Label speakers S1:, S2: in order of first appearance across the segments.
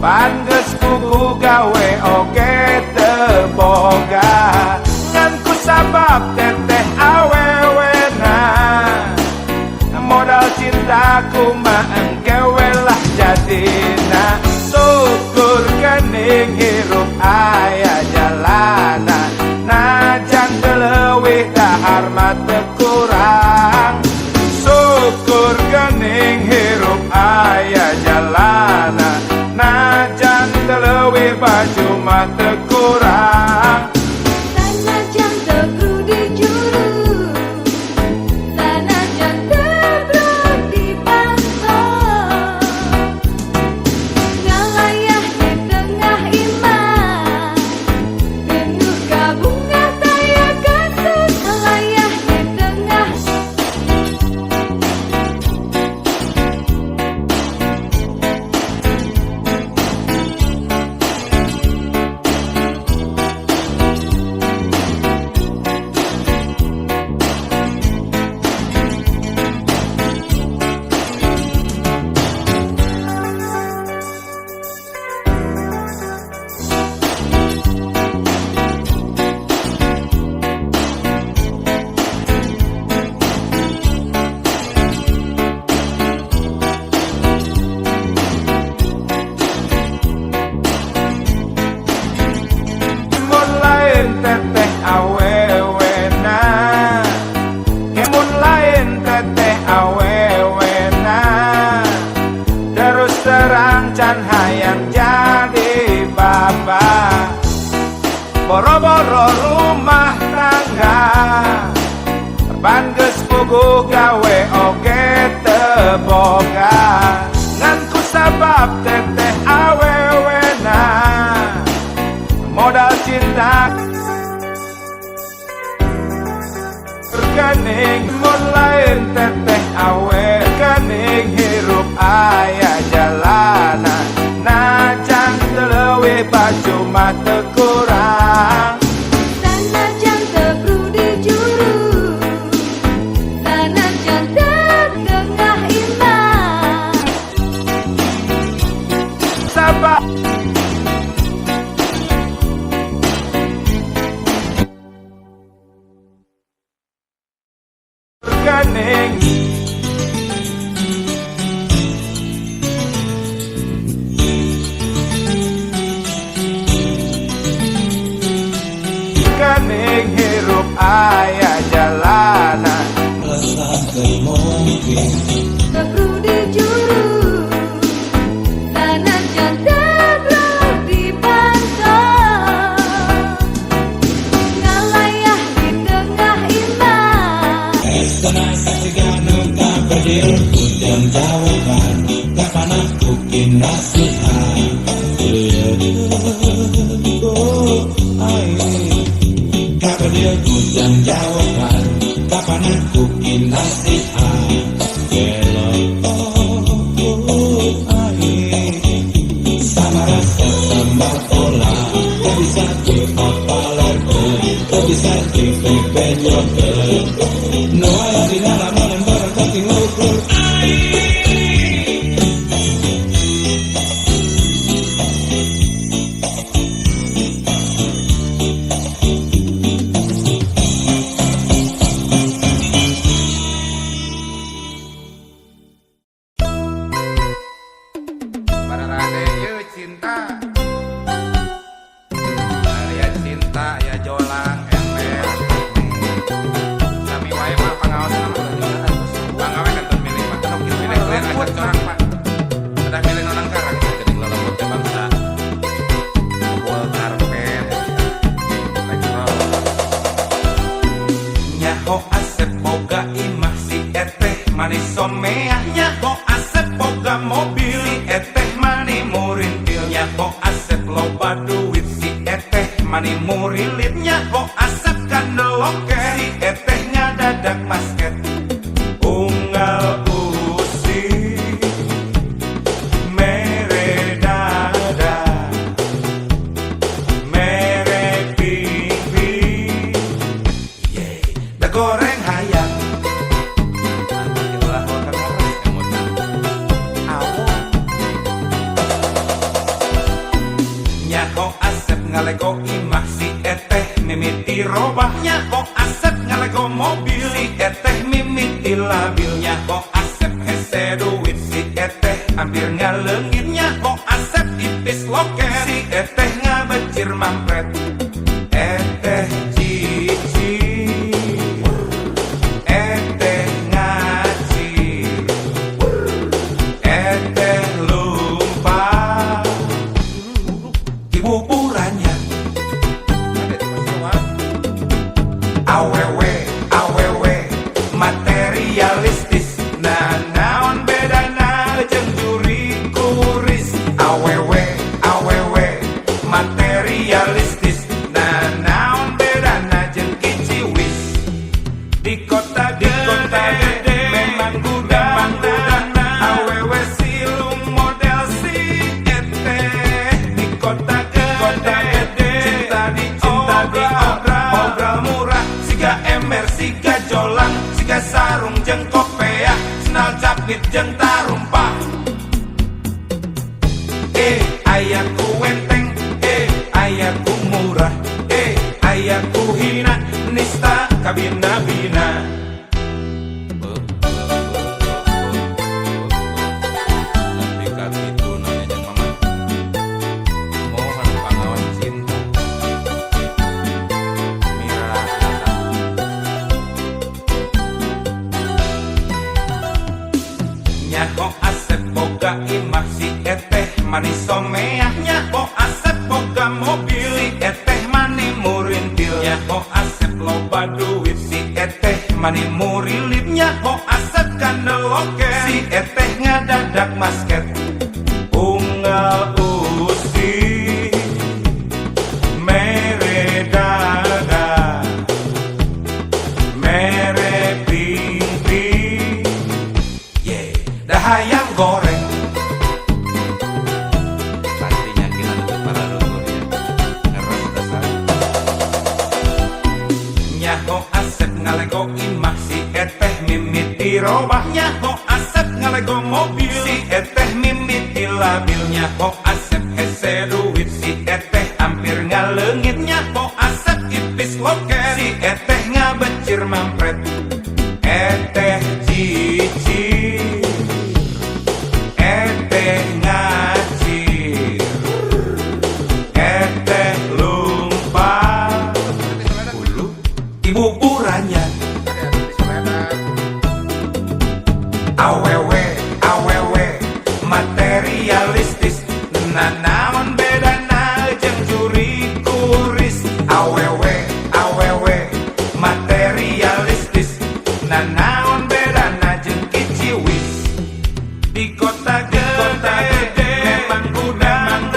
S1: Pan geus puguh gawe oge teu boga, ngan ku sabab teteh awewena. Modal cintaku mah engke we lah jadina. Syukur kening hirup aya jalana, najan teu leuwih dahar mah teu kurang. Syukur kening hirup aya jalana, najan teu leuwih baju mah teu kurang.
S2: Sanajan teu di juru, sanajan teu di pantau, ngalayah di tengah imah, penuh kabungah taya kasus. Ngalayah di tengah.
S1: Mun lain teteh awewena, kemun lain teteh awewena, terus terang can hayang jadi bapa. Boro-boro rumah tangga, pan geus puguh gawe oge teu boga, ngan ku sabab teteh awewena. Modal cinta kening mun lain teteh awe kening hirup aya jalana, najan teu leuwih baju mah teu kurang.
S2: Sanajan teu di juru, sanajan teu tengah imah.
S1: Sabab kening kening hirup aya jalana.
S2: Teu di juru, sanajan teu di pantau, ngalayah di tengah imah.
S1: Pararade ieu cinta, aya cinta ya jolang ember sami wae mah pangaosna mah pangawe kan milih pak milih lain acar corang pak sudah milih nonang karang geuning lelembut teh bangsa kebol karpet elektro. Nyaho Asep boga imah, si eteh mani someah. Nyaho Asep boga mobil, si eteh mani murintil. Nyaho Asep loba duit, si eteh mani murilit. Nyaho Asep kandeloke, si eteh ngadadak basket. Unggal usik mere dada mere pipi da goreng hayang. Itulah golkar ngores emutna awon. Nyaho Asep ngalego imah si eteh mimiti robah. Nyaho Asep ngalego mobil si eteh mimiti labil. Nyaho Asep hese duit si eteh hampir ngaleungit. Nyaho Asep ipis loket si eteh ngabecir mampret. Eteh cicir, eteh ngacir, eteh lumpar dibuburannya. Awewe, awewe, materialistis. Nah, naon bedana jeung juri kuris. Awewe, awewe, materialistis. Nah, naon bedana jeung kiciwis. Di kota gede, memang gudang, awewe silung model si eteh. Di kota gede, cinta di obral, obral murah, siga ember, siga jolang, siga sarung jeung kopeah, sendal capit jeung tarumpah. Eh, ayaku enteng, eh, ayaku murah, eh, ayaku hina, nista kabina-bina.
S3: Nepi ka kitu nanya jeung mama. Mohon pangaos cinta. Mira Natal.
S1: Nyaho Asep boga imah si eteh mani someah. Nyaho Asep boga mobil si eteh mani murintil. Nyaho Asep loba duit si eteh mani murilip. Nyaho Asep kandel loket si eteh ngadadak masket. Unggal usi mere dada mere pingping. Ye, dah hayang goreng.
S3: Pastinya kita nutup para luhur ya. Ngeres dasar.
S1: Nyaho Asep ngalego imah si eteh mimiti robah. Nyaho Asep ngalego mobil si eteh mimiti labil. Nyaho Asep hese duit si eteh hampir ngaleungit. Nyaho Asep ipis loket si eteh ngabecir mampret. Eteh cicir, eteh ngacir, eteh lumpar
S3: Bulu.
S1: ibuburannya. Awewe, awewe, materialistis. Nah, naon bedana jeung juri kuris. Awewe, awewe, materialistis. Nah, naon bedana jeung kiciwis. Di kota gede, memang gudang,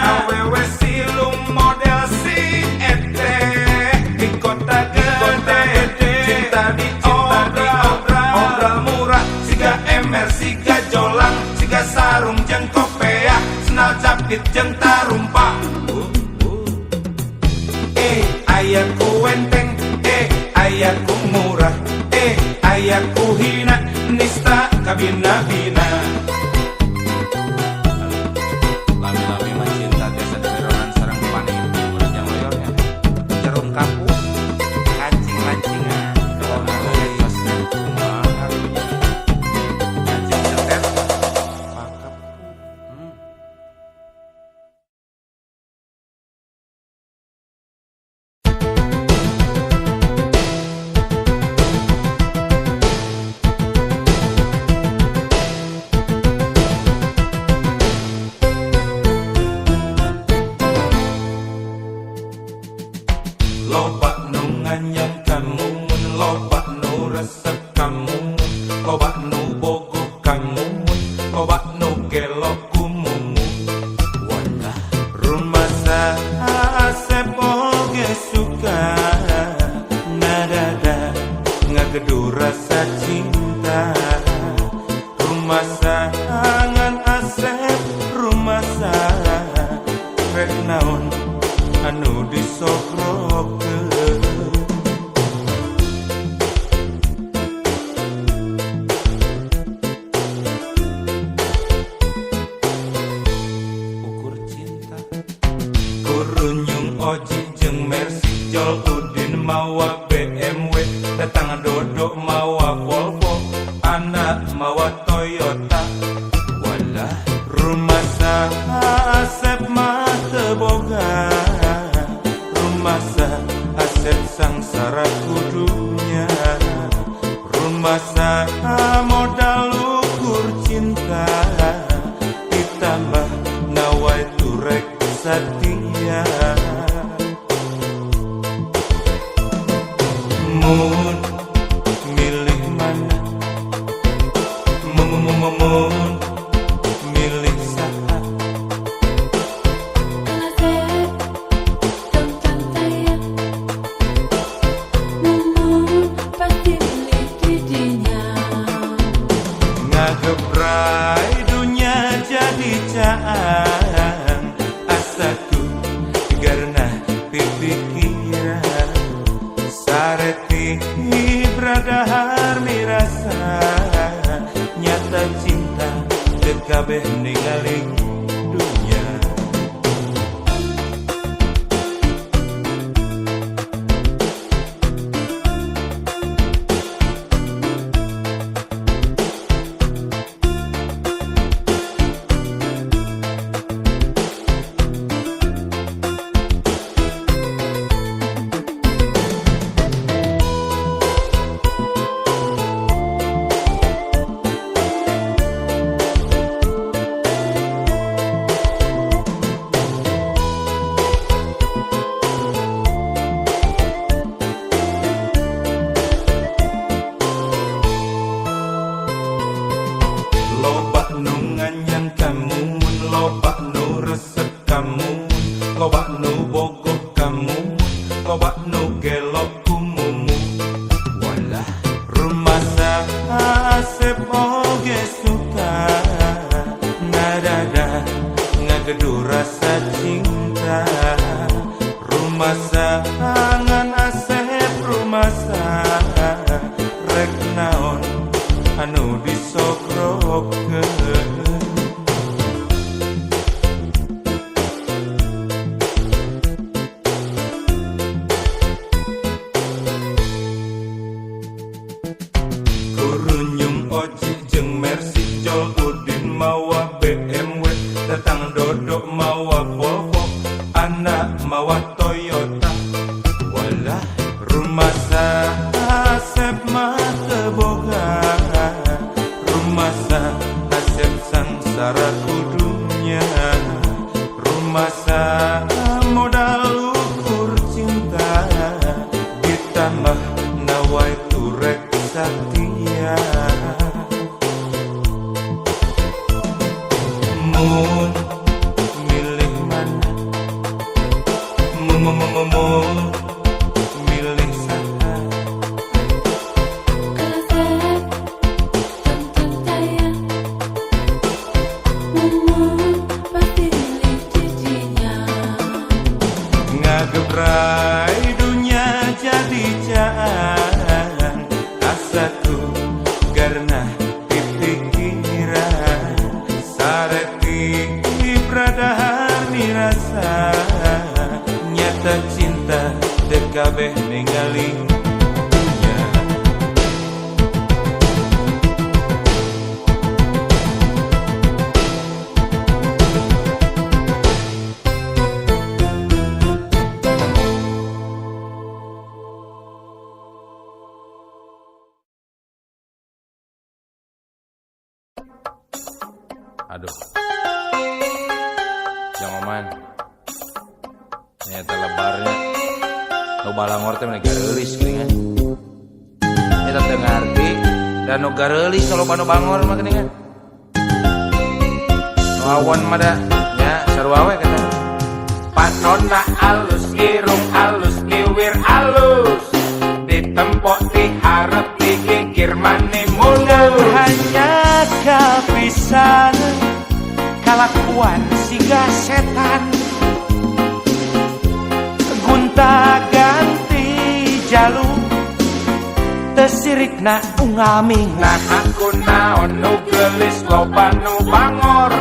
S1: awewe silung model si eteh. Di kota gede, cinta di obral, obral murah, siga ember, siga jolang, siga sarung jeung kopeah, sendal capit jeung tarumpah. Eh, ayaku enteng, eh, ayaku murah, eh, ayaku hina, nista kabina-bina.
S3: Lami-lami mah cinta tiasa diberonan sareng panipi urang jang loyornya.
S1: Jarum kapuk, kancing-lancingan,
S3: Kalau ngaleus kumaha karunya.
S1: Kancing cetet, pakep. Asep mah teu boga. Rumasa Asep sangsara kudunya. Rumasa modal ukur cinta, ditambah nawaitu rek satia. Mun milih mana? Mun milih saha?
S2: Kang Asep tong taya, Mumun pasti milih didinya.
S1: Ngagebrai dunya jadi caang, asaku karena pipikiran. Sareti bradahar mirasa, nyata cinta teu kabeh ningali dunya. Loba nu nganyang kamu, loba nu resep kamu, loba nu bogoh kamu, loba nu gelok kumumu. Walah, rumasa Asep oge suka ngadada ngagedu rasa cinta. Rumasa ngan Asep rumasa rek naon anu disokrokeun. Kurunyung Oji jeung Mercy, Jol Udin mawa BMW, Datang Dodok mawa Volvo, anak mawa Toyota. Walah, rumasa Asep mah teu boga. Rumasa Asep sangsara kudunya. Rumasa modal ukur cinta, ditambah nawaitu rek satia. Mun milih mana? Mun milih saha?
S2: Kang Asep tong taya, Mumun pasti milih didinya.
S1: Ngagebrai dunya jadi caang, asaku karena pipikiran. Sareti pradahar mirasa, nyata cinta teu kabeh ningali dunya.
S3: Aduh. Jang Oman. Ternyata lebarnya. Nu balangor teh meni gareulis geuningan. Eta teu ngarti da nu gareulis nu loba nu bangor mah geuningan. Nu awon mah da nya sarua we kata.
S1: Panonna alus, irung alus, kiwir alus, ditempok diharep digigir mani mulus.
S4: Hanya kapisan kalakuan siga setan, gunta ganti jalu tesirikna unggal minggu.
S1: Nah aku naon nu geulis loba nu bangor,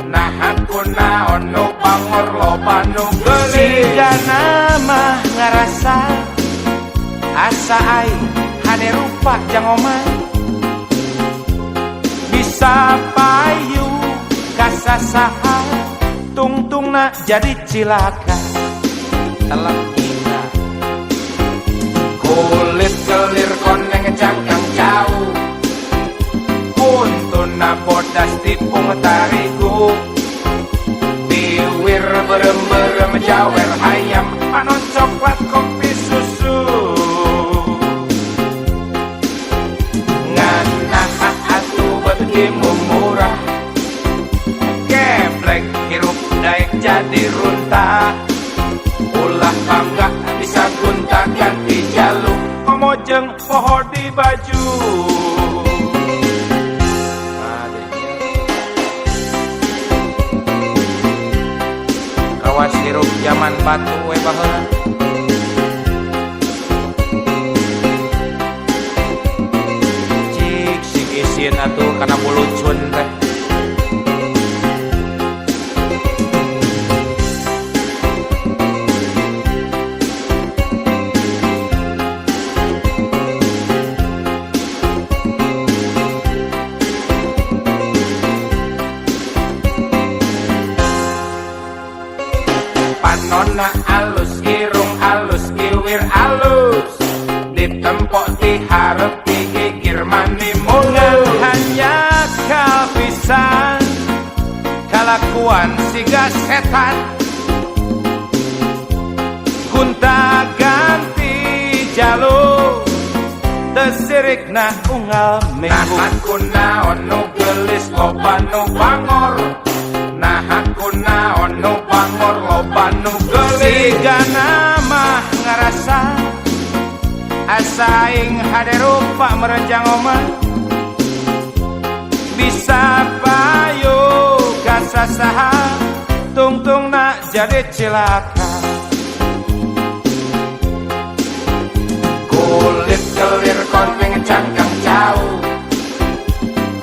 S1: nah aku naon nu bangor loba nu geulis.
S4: Siga nama ngarasa asa aing hade rupa jang Oman, bisa payu kasasaha tung Tungtungna jadi cilaka.
S3: Telak kita.
S1: Kulit kelir koneng cangkang cau, Untuna bodas tipung tarigu, Biwir berem-berem jawer ayam, panon coklat kopi susu. Nganah atuh beuki murah, Geblek hirup daek jadi runtah. Ulah bangga bisa gonta ganti jalu, komo jeung poho di baju.
S3: Nah, jadi kieu. Kawas hirup zaman batu we baheula. Cik sing isin atuh kana bulucun teh.
S1: Panona alus, irung alus, kiwir alus, ditempok diharep digigir mani mulus.
S4: Hanya kapisan kalakuan siga setan, gunta ganti jalu tesirikna unggal minggu.
S1: Nah kunaon nu geulis loba nu bangor, nah kunaon nu bangor loba nu geulis.
S4: Siga nama ngarasa asa aing hade rupa merenjang omah, bisa payu kasasaha tungtungna jadi cilaka.
S1: Kulit kelir koneng cangkang cau,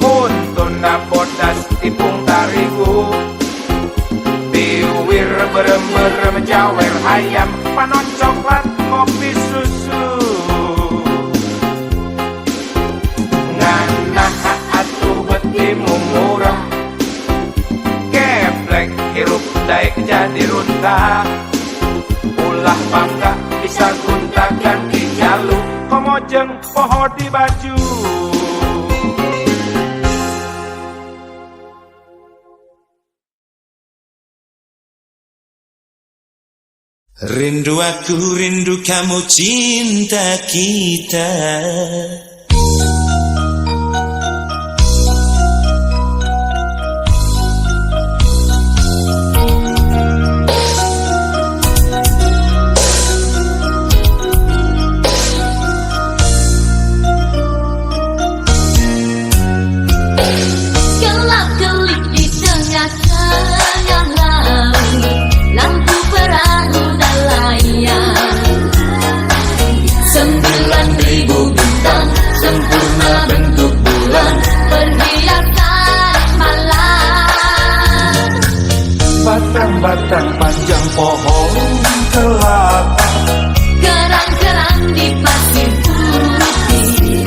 S1: Untuna bodas tipung tarigu, Biwir berem-berem jawer ayam, panon coklat kopi susu. Nganah atuh beuki murah, Geblek hirup daek jadi runtah. Ulah bangga bisa gonta ganti jalu,
S4: komo jeung poho di baju.
S5: Rindu aku, rindu kamu, cinta kita.
S2: Kelap-kelip di tengah-tengah laut, lampu perahu nelayan. 9.000 bintang, sempurna bentuk bulan, perhiasan malam.
S1: Batang-batang panjang pohon kelapa,
S2: Kerang-kerang di pasir putih.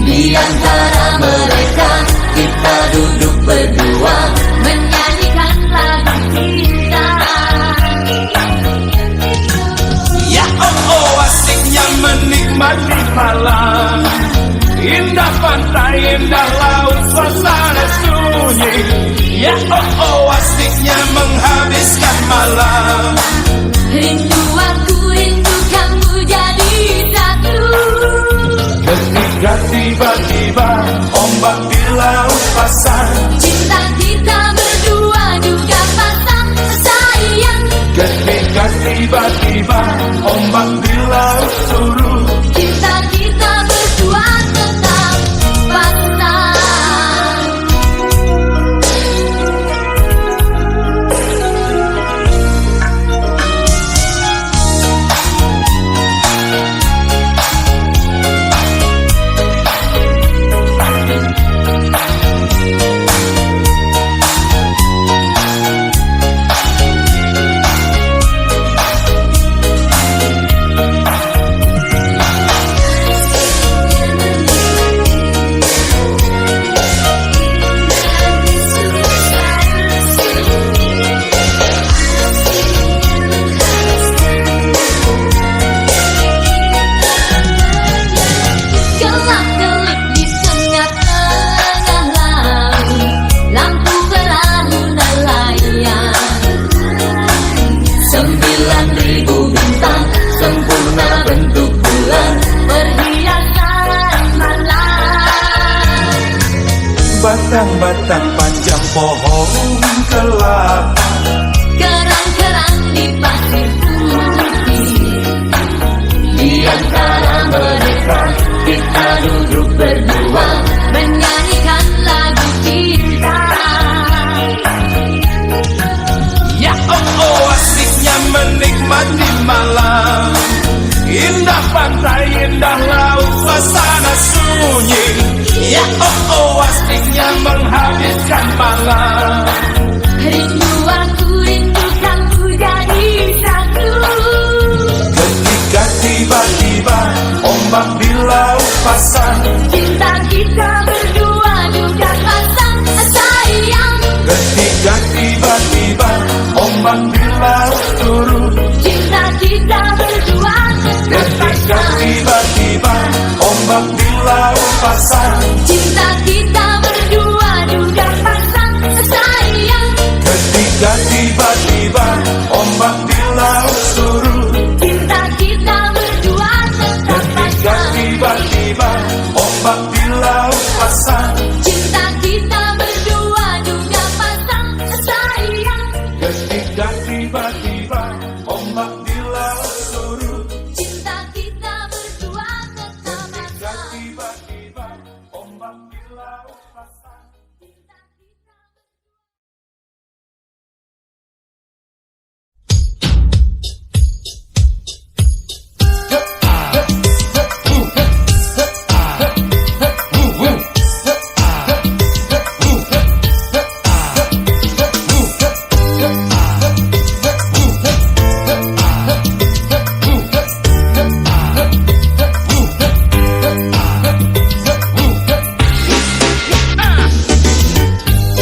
S2: Di antara mereka kita duduk berdua, menyanyikan lagu cinta.
S1: Ya oh oh asiknya menikmati malam, indah pantai, indah laut, suasana sunyi. Ya oh oh asiknya menghabiskan malam.
S2: Rindu aku, rindu kamu jadi satu.
S1: Ketika tiba-tiba ombak di laut pasang,
S2: cinta kita berdua juga
S1: Batang-batang panjang pohon kelapa,
S2: Kerang-kerang di pasir putih. Di antara mereka kita duduk berdua, menyanyikan lagu cinta.
S1: Ya oh oh asiknya menikmati malam. Indah pantai, indah laut, suasana sunyi. Ya oh oh asiknya menghabiskan malam.
S2: Rindu aku, rindu kamu jadi satu.
S1: Ketika tiba-tiba ombak di laut pasang,
S2: Cinta kita berdua juga pasang, sayang.
S1: Ketika tiba-tiba ombak di laut surut,
S2: Cinta kita berdua tetap
S1: Ketika
S2: pasang.
S1: tiba-tiba ombak di laut pasang,
S2: Cinta kita berdua juga pasang, sayang.
S1: Ketika tiba-tiba ombak di laut surut,
S2: Cinta kita berdua tetap
S1: Ketika
S2: pasang.
S1: tiba-tiba ombak di laut pasang,
S2: Cinta kita berdua juga pasang, sayang.
S1: Ketika tiba-tiba ombak di laut surut,
S2: Cinta kita berdua tetap
S1: Ketika
S2: pasang.
S1: tiba-tiba ombak di laut pasang.
S2: Cinta kita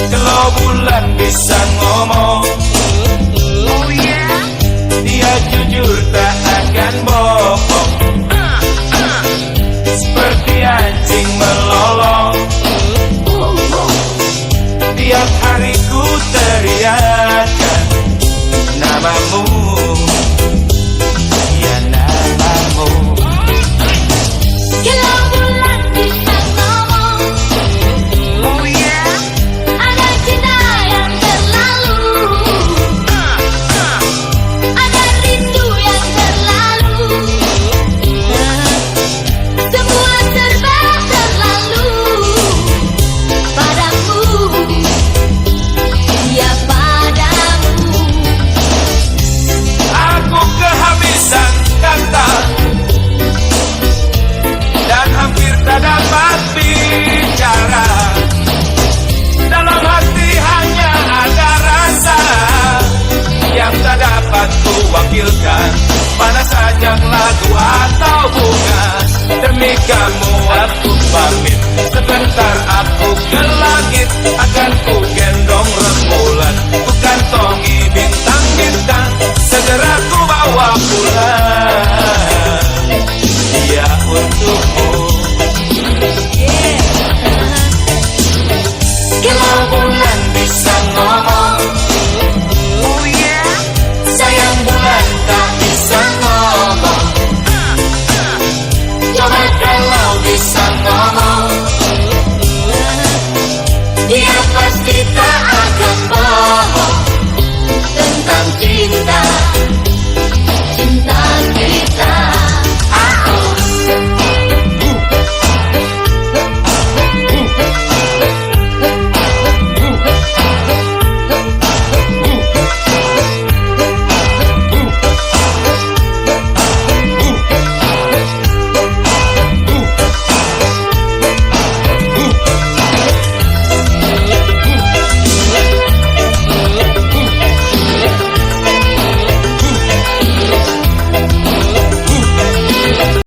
S1: Kalau bulan bisa ngomong, dia jujur tak akan bohong. Seperti anjing melolong, tiap hari ku teriakkan namamu, ya namamu.
S2: Kalau bulan bisa ngomong, ada cinta yang terlalu, ada rindu yang terlalu, semua serba terlalu padamu, ya padamu.
S1: Aku kehabisan kata dan hampir tak dapat bicara. Dalam hati hanya ada rasa yang tak dapat kuwakilkan pada sajak lagu atau bunga. Demi kamu aku pamit, sebentar aku ke langit, akan ku gendong rembulan, ku kantongi bintang-bintang, segera ku bawa pulang. Dia untukmu. Kalau bulan bisa ngomong, sayang bulan tak bisa ngomong. Coba kalau bisa ngomong,
S2: Dia pasti tak akan bohong tentang cinta.